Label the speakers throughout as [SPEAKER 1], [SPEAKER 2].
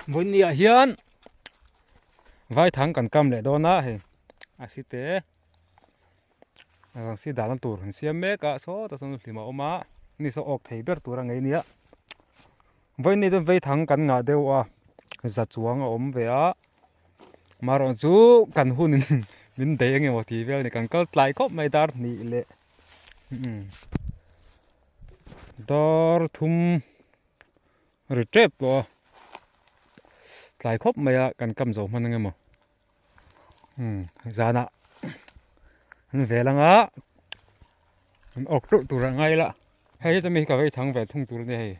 [SPEAKER 1] Vawiin ah hian vaithang kan kam leh dawn a hei a si te a si dahna tur an siam mek a sawtah sawn hlim a awm a ni saw awk thei ber tur a ngei nia vawiin ni chuan vaithang kan ngah deuh a za chuang a awm ve a marawh chu kan hun in min daih eng emaw tih vel a ni kan kal tlai khawp mai dar hnih leh dar thum. Ri tep tawh a tlai khawp mai a kan kam zo hman ang emaw umm zanah an vel anga an awk teuh tur a ngai la hei hi chumi hi ka vei thang ve thung tur a ni hei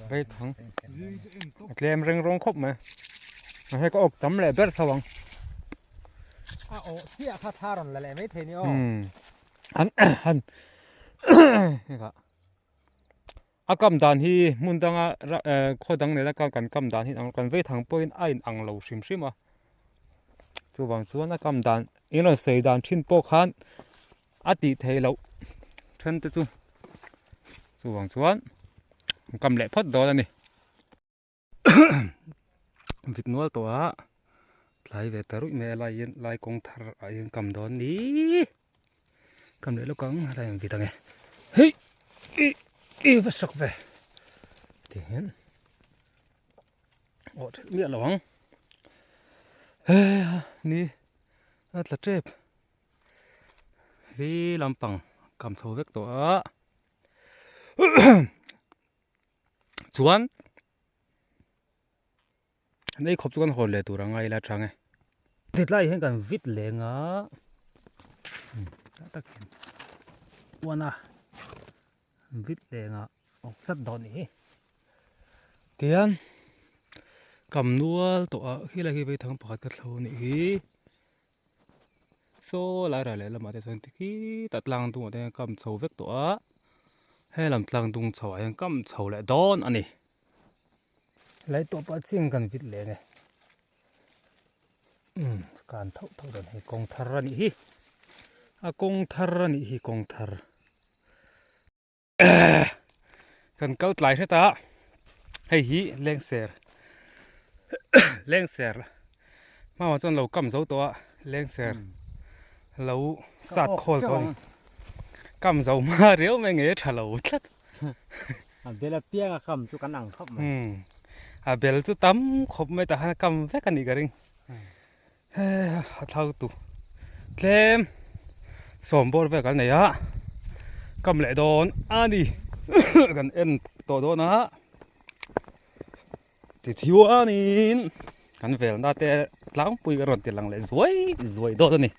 [SPEAKER 1] vei thang a tlem reng rawng khawp mai hei ka awk tam leh ber tho ang
[SPEAKER 2] a awh chiah kha thla rawn la leh mai thei ni aw
[SPEAKER 1] umm an han hengah A kam dan hi hmun danga khaw dang nena kan kam dan hi kan vei thang pawhin a in ang lo hrim hrim a chuvang chuan a kam dan eng rawn sawi dan thin pawh khan a tih theih loh then te chu chuvang chuan an kam leh phawt dawn a ni. Vit nual tawh a tlai ve ta ruih mai a lai hian lai kawng thar ah hian kam dawn ni kam leh lawk ang helai an vit ang e hei ih ih va sak ve ti hian awh thelh miah lo ang he ha ni a tla tep hi lampang kam chho vek tawh a. Chuan an ei khawp chu kan hawn leh tur a ngai ila chang e. Titlai hian kan vit leng a tah tak hian uan a vit leng a awk chat dawn nih hi. Tihian kam nual tawh ah khilai khi vaithang pakhat ka thlo a nih hi. Saw lai ral leh lamah te chuan tikhi tak tlang dungah te hian kam chho vek tawh a helam tlang dung chho ah hian kam chho leh dawn a ni. Helai tawpah chian kan vit leh nge umm kan thauh thauh dan hi kawng thar a nih hi a kawng thar a nih hi kawng thar. Kan kal tlai hret a hei hi lengser lengser hmaah chuan lo kam zo tawh a lengser lo sat khawl tawh a ni kam zo hma riau mai nge tha lo tlat
[SPEAKER 2] a bel apiang a kam chu kan ang khawp mai
[SPEAKER 1] a bel chu tam khawp mai tah hian a kam vek a nih ka ring. A thlau tu tlem sawm bawr vel kan nei a kam leh dawn a ni kan en tawh dawn a tichuanin kan velna te tlangpui ka rawn ti lang leh zuai zuai dawn a ni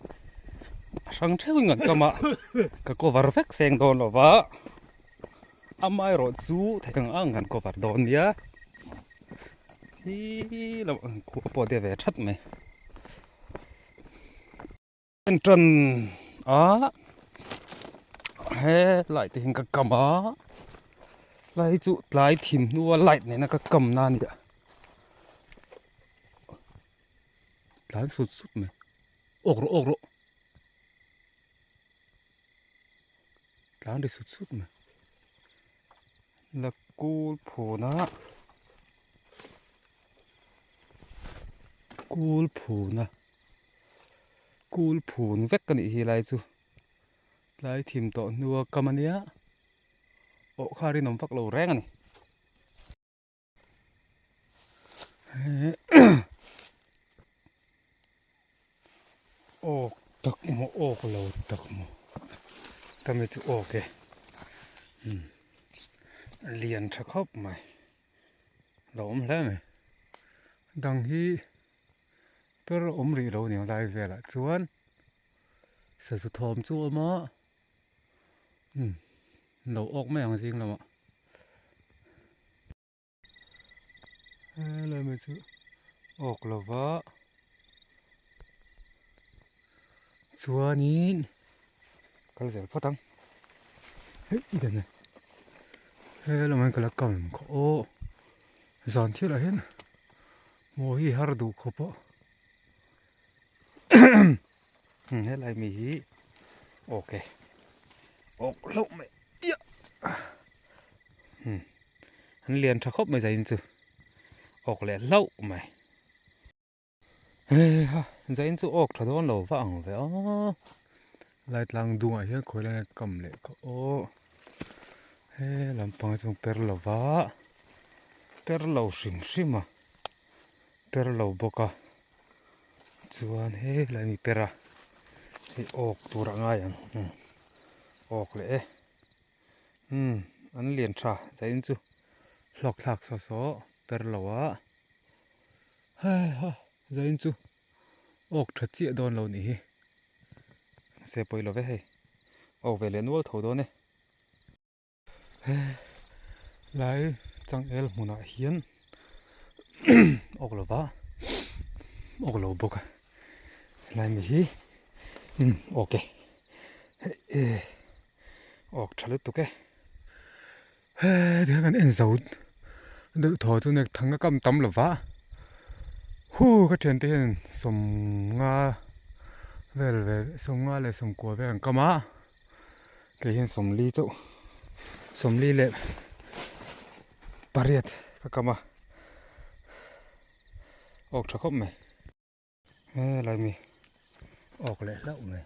[SPEAKER 1] a hrang theuhin kan kam a ka cover vek seng dawn lo va amaherawh chu theih ang ang kan cover dawn nia. Hi lo ang khuh pawh te ve that mai en tan a he lai te hian ka kam a lai chu tlai thim hnua light nena ka kam na a ni a tlan sut sut mai awk rawh awk rawh tlan ri sut sut mai. La kul phun a kul phun a kul phun vek a nih hi lai chu tlai thim tawh hnua kam a nia awh kha rinawm vak lo reng a ni. Awk tak maw awk lo tak maw ka mi chu awk e umm lian tha khawp mai lo awm hle mai dang hi per awm rih lo ni ang lai velah chuan sazu thawm chu a awm a umm lo awk mai ang zing lamah. Helai mai chu awk lova chuanin kal zel phawt ang hei dan a helai mai ka la kam khaw aw zan thil ah hian maw hi har duh khawp a helai mi hi awk e awk hlauh mai. An lian tha khawp mai zain chu awk leh hlauh mai. Heiha zain chu awk tha dawn lo va ang ve a. Lai tlang dungah hian khawi lai kam leh kha aw. He lampang chu per lo va per lo hrim hrim a per lo bawk a chuan he lai mi per a hei awk tur a ngai ang awk leh e. Umm an lian tha zain chu hlawk thlak saw saw per lo a heiha zain chu awk tha chiah dawn lo nih hi mahse pawi lo ve hei awk ve leh nual tho dawn e he lai changel hmunah hian awk lo va awk lo bawk a helai mi hi umm awk e hei awk tha lutuk e he tihian kan en zo deuh thaw chu nek thang a kam tam lo va hu ka thiante hian sawmnga vel ve sawmnga leh sawmkua vel an kam a kei hian sawmli chauh sawmli leh pariat ka kam a awk tha khawp mai. He lai mi awk leh hlauh mai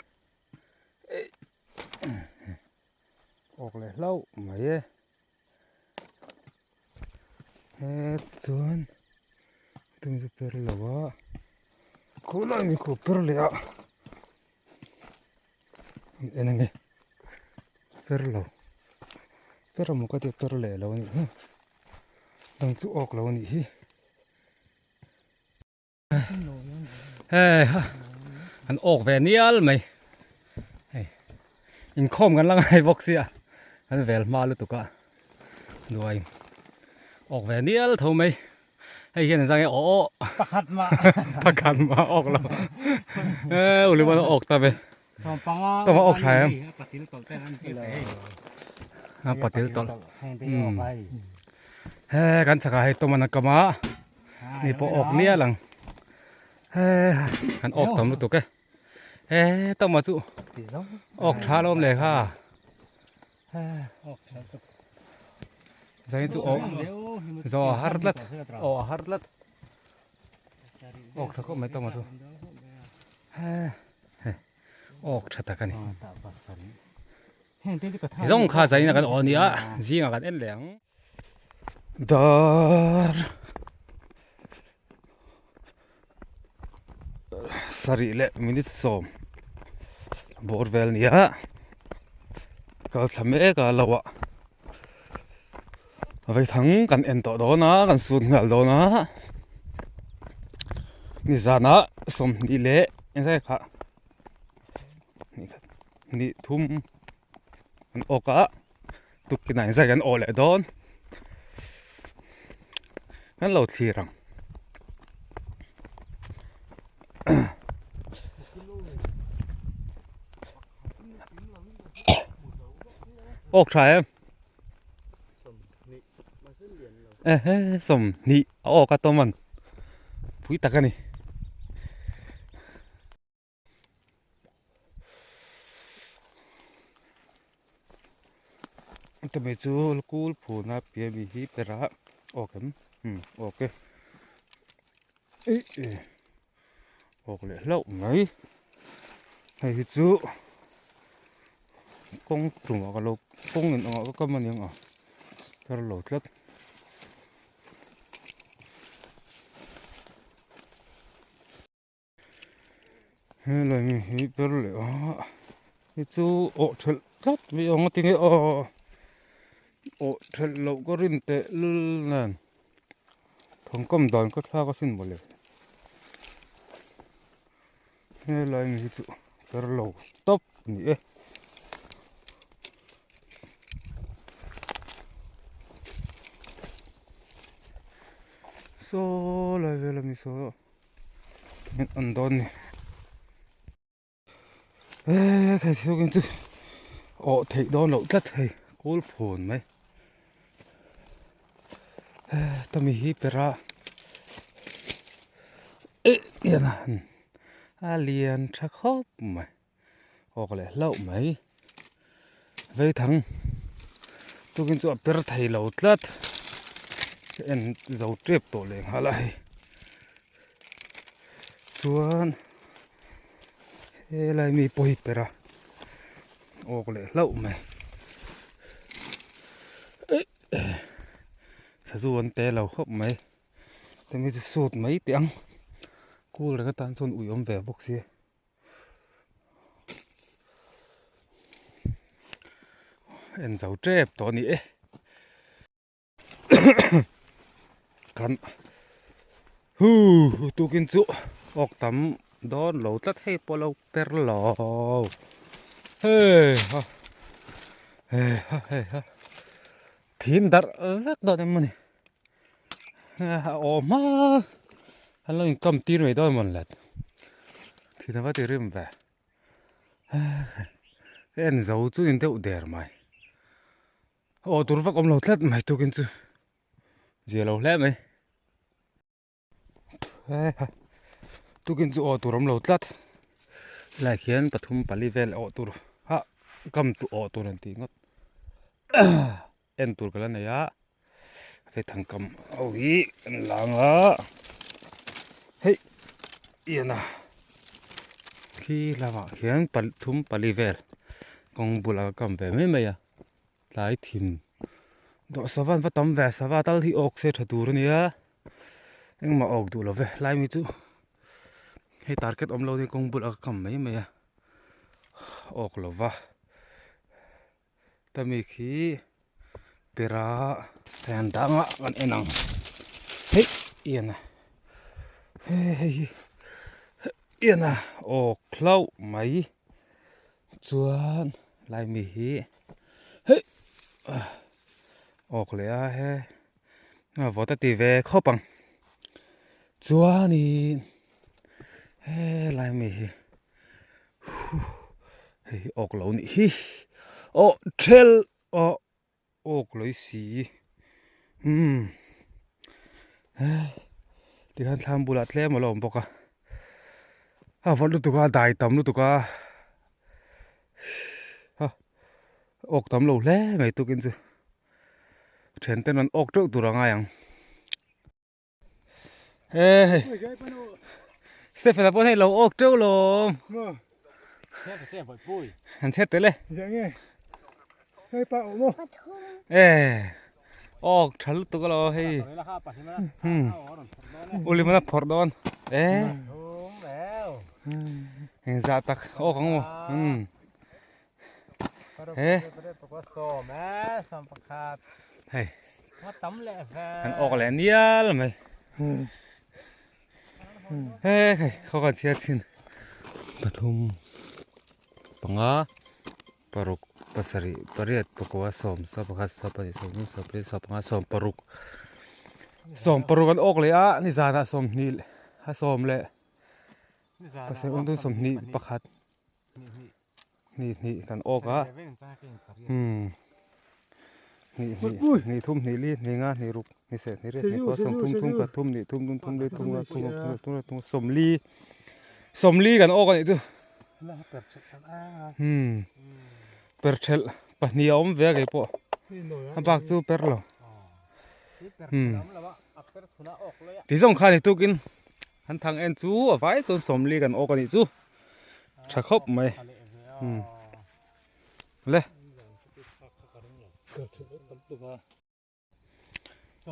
[SPEAKER 1] awk leh hlauh mai e he chuan tum chu per lo a khulai mi khu per leh a en ange per lo per emaw ka tia per leh lo a nih hi dang chu awk lo a nih hi. Hei ha an awk ve nial mai hei inkhawm kan la ngai bawk sia kan vel hma lutuk a nuai awk ve nial tho mai hei hian an zang e aw aw
[SPEAKER 2] pakhat mah
[SPEAKER 1] pakhat mah awk lo e uliman a awk ta ve tawng a awk tha em a patil tawlh he kan chhakah hei tawm an a kam a ni pawh awk nial ang he an awk tam lutuk e he tawma chu awk tha lawm le kha zai chu awk zo a har tlat aw a har tlat awk tha khawp mai tawma chu he awk tha tak a ni zawng kha zaina kan aw nia zingah kan en leh ang. Dar sarih leh minute sawm bawr vel nia kal thla mek a lo ah vaithang kan en tawh dawn a kan sut nghal dawn a nizanah sawmhnih leh engzat kha ni thum an awk a. Tukkinah inzai kan awh leh dawn kan lo thlir ang awk tha em ehe sawmhnih a awk a tawm an pui tak a ni. Tumi chu kul phuna piah mi hi per a awk em umm awk e eih e awk leh hlauh mai hei hi chu kawng tumah ka lo kawng in angah ka kam aniang a kar lo tlat. Helai mi hi ber leh a hi chu awh thelh tlat mai ang a tinge aw awh thelh loh ka rin teh lul nen thawmkam dan ka thlak asin mawle helai mi hi chu ber lo tawp a ni e. Saw lai vel ami saw. An dawn ni e khai thil kin chu awh theih dawn loh tlat hei kawl phun mai e tami hi pera e hian a lian tha khawp mai awk leh hlauh mai vei thang tukin chu a per thei lo tlat. Ka en zo tep tawh leh nghal a hei. Chuan helai mi pawi per a awk leh hlauh mai. Sazu an te lo khawp mai. Temi chu sut mai teh ang. Kul reng atan chuan ui awm ve bawk si. En zo tep tawh a ni e. Kan hu tukin chu awk tam dawn lo tlat hei pawh lo per lo. Hei ha hei ha hei ha thim darh vek dawn em mawni. A awm hma an lo inkam tir mai dawn mawn le thil ava ti rim ve ka en zo chu in deuh der mai aw tur vak awm lo tlat mai tukin chu zia lo hle mai tukin chu aw tur awm lo tlat helai khian pathum pali vel awh tur ah kam tu awh tur an tih ngawt. En tur ka la nei a hei thangkam ho hi an lang a hei ian a khi lamah khian pathum pali vel kawng bulah ka kam ve mai mai a tlai thin dawh sava an va tam ve sava tal hi awk se tha tur a nia engmah awk duh lo ve lai mi chu hei target awm lo nia kawng bulah ka kam mai mai a awk lo va. Tami khi pera hian danga kan en ang hei ian a hei hei hi ian a awk hlauh mai chuan lai mi hi hei awk leh a he a vawt a ti ve khawp ang chuanin helai mi hi. Hei hi awk lo nih hi aw thel aw awk lawi si umm tikhan thlam bulah tlem a lo awm bawk a a vawt lutuk a dai tam lutuk a ha awk tam lo hle mai tukin chu then ten an awk teuh tur a ngai ang. Hei Stephen a pawh hei lo awk teuh lawm an chhet tel e e awk tha lutuk alo hei ulimana phawrh dawn e engzah tak awk ang maw he hei an awk leh nial mai he hei khaw kan chhiar thin pathum panga paruk pasarih pariat pakua sawm sawmpakhat sawmpahnih sawmthum sawmpali sawmpanga sawmparuk sawmparuk an awk leh a nizanah sawmhnih a sawm leh pasarih awmdun sawmhnih pakhat. Hnih hnih kan awk a umm hnih hnih hnih thum hnih li hnih nga hnih ruk hnih seh hnih riat hnih kua sawm thum thum khat thum hnih thum thum thum li thum nga thum ruk thum thum thum sawmli sawmli kan awk a nih chu umm per thelh pahnih a awm ve a keipawh a bak chu per lo umm ti zawng khan i tukin an thang en chu a vai chuan sawmli kan awk a nih chu. Tha khawp mai umm le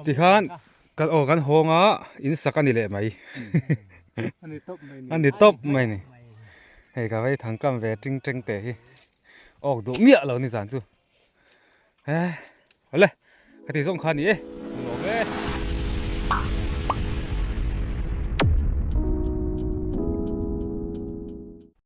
[SPEAKER 1] tikhan kan aw kan hawng a in sak a ni leh mai a ni tawp mai ni hei ka vei thang kam ve ting teng te hi awk duh miah lo ni zan chu he awle ka ti zawng kha a ni e nuam e.